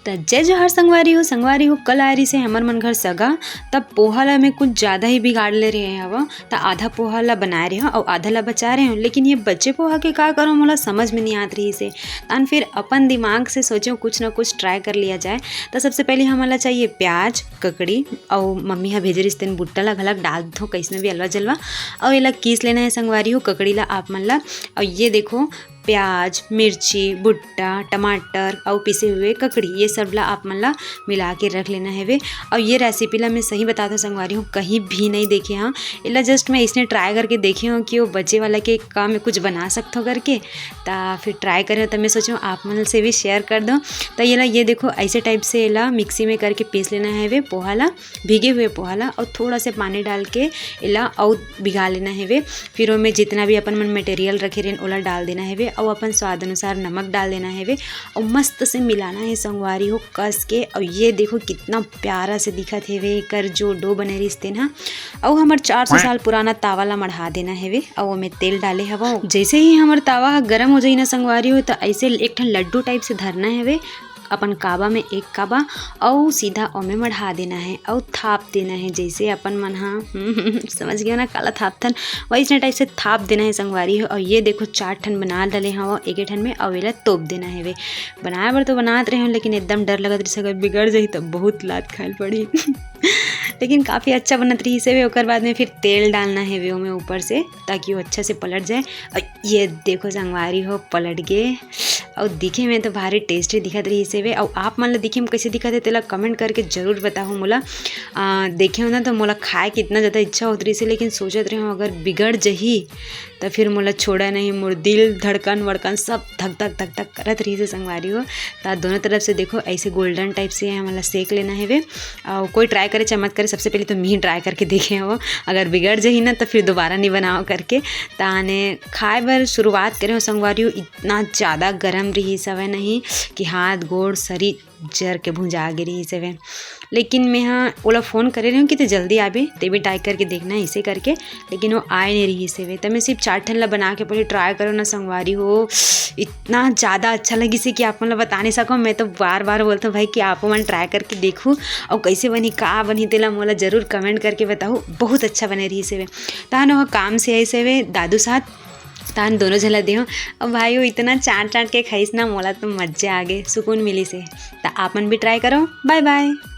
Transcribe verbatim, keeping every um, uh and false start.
त जय जोहार संगवारी हो। संगवारी हो, कल आए रहिसे हमर मन घर सगा, तब पोहा ला मैं कुछ ज़्यादा ही बिगाड़ ले रहे हव। त आधा पोहा ला बनाए रहे हव अउ आधा ला बचा रहे हव, लेकिन ये बचे पोहा के का करूँ, मोला समझ में नहीं आत रहिसे। तहन फिर अपन दिमाग से सोचेंव कुछ ना कुछ try कर लिया जाए। त सबसे पहले हमन ला चाहिए प्याज, ककड़ी, अउ मम्मी ह भेजे रहिस तेन भुट्टा ला घलक डाल देथों, कइसने भी अलवा जलवा। अउ एला कीस लेना है संगवारी हो, ककड़ी ला आप मन ला। अउ ये देखो, प्याज, मिर्ची, भुट्टा, टमाटर अउ पिसे हुए ककड़ी, ये सब ला आप मन ला मिला के रख लेना हेवे। अउ ये recipe ला मैं सही बताथों संगवारी हो, कहीं भी नहीं देखे हव। एला just मैं इसने try करके देखे हव कि वो बचे वाला के का मैं कुछ बना सकथों करके। त फिर try करे हव, त मैं सोचेंव आप मन से भी share कर दूँ। त ये ला, ये देखो, ऐसे type से एला मिक्सी में करके पीस लेना हेवे पोहा ला, भीगे हुए पोहा ला, अउ थोड़ा से पानी डाल के एला अउ भिगा लेना हेवे। फिर ओमे जितना भी अपन मन material रखे रहेन, ओला डाल देना हेवे, अउ अपन स्वाद अनुसार नमक डाल देना हेवे, अउ मस्त से मिलाना है संगवारी हो, कस के। अउ ये देखो, कितना प्यारा से दिखत हेवे एकर जो dough बने रहिस तेन ह। अउ हमर चार सौ साल पुराना तावा ला मढ़ा देना हेवे, अउ ओमे तेल डाले हवव। जैसे ही हमर तावा ह गरम हो जाही ना संगवारी हो, त ऐसे एक ठन लड्डू type से धरना हेवे अपन काबा में, एक काबा, अउ सीधा ओमे मढ़ा देना है अउ थाप देना है, जैसे अपन मन ह समझ गया ना, काला थापथन, वैसने type से थाप देना है संगवारी हो। अउ ये देखो, चार ठन बना डाले हव एक ठन में, अउ एला तोप देना हेवे। बनाए बर तो बनात रहे हव, लेकिन एकदम डर लगत रहिस, अगर बिगड़ जाही त बहुत लात खाए ल पड़ही। लेकिन काफ़ी अच्छा बनत रहिस हेवे। ओकर बाद में फिर तेल डालना हेवे ओमे ऊपर से, ताकि वो अच्छा से पलट जाए। अउ ये देखो संगवारी हो, पलट गे। अउ दिखे में तो भारी tasty दिखत रहिस हेवे। अउ आप मन ला दिखे में कैसे दिखत हे, तेला comment करके जरूर बताहू मोला। आ, देखे हो ना, तो मोला खाए के इतना ज़्यादा इच्छा होत रहिस हे, लेकिन सोचत रहे हव, अगर बिगड़ जही त फिर मोला छोड़ा नहीं, मोर दिल धड़कन वड़कन सब धक धक धक धक करत रहिस हे संगवारी हो। त दोनों तरफ से देखो, ऐसे golden type से हमन ला सेक लेना हेवे। अउ कोई try करे चाहे मत करे, सबसे पहले तो मैं ही try करके देखे हव, अगर बिगड़ जही ना त फिर दोबारा नहीं बनाओ करके। ताने खाए बर शुरुआत करे हव संगवारी हो, इतना ज़्यादा गरम रहिस हवय नहीं कि हाथ गोड़ सरीर जर के भुंजा गे रहिस हवय। लेकिन मैं ह ओला phone करे रहे हव कि ते जल्दी आबे, ते भी try करके देखना ऐसे करके, लेकिन वो आए नहीं रहिस हवय। त मैं सिर्फ चार ठन ला बना के पहले try करो ना संगवारी हो, इतना ज़्यादा अच्छा लगिस हे कि आप मन ला बता नहीं सकव। मैं तो बार बार बोलथों भाई कि आप मन try करके देखू, अउ कैसे बनही, का बनही, तेला मोला जरूर comment करके बताहू। बहुत अच्छा बने रहिस हवय। तहन ओह काम से आइस हवय दादू साथ, तान दोनों झला देहूँ। अब भाई, वो इतना चाट चाट के खाइस ना, मोला तो मजा आ गे, सुकून मिलिस हे। त आप मन भी try करो। Bye bye।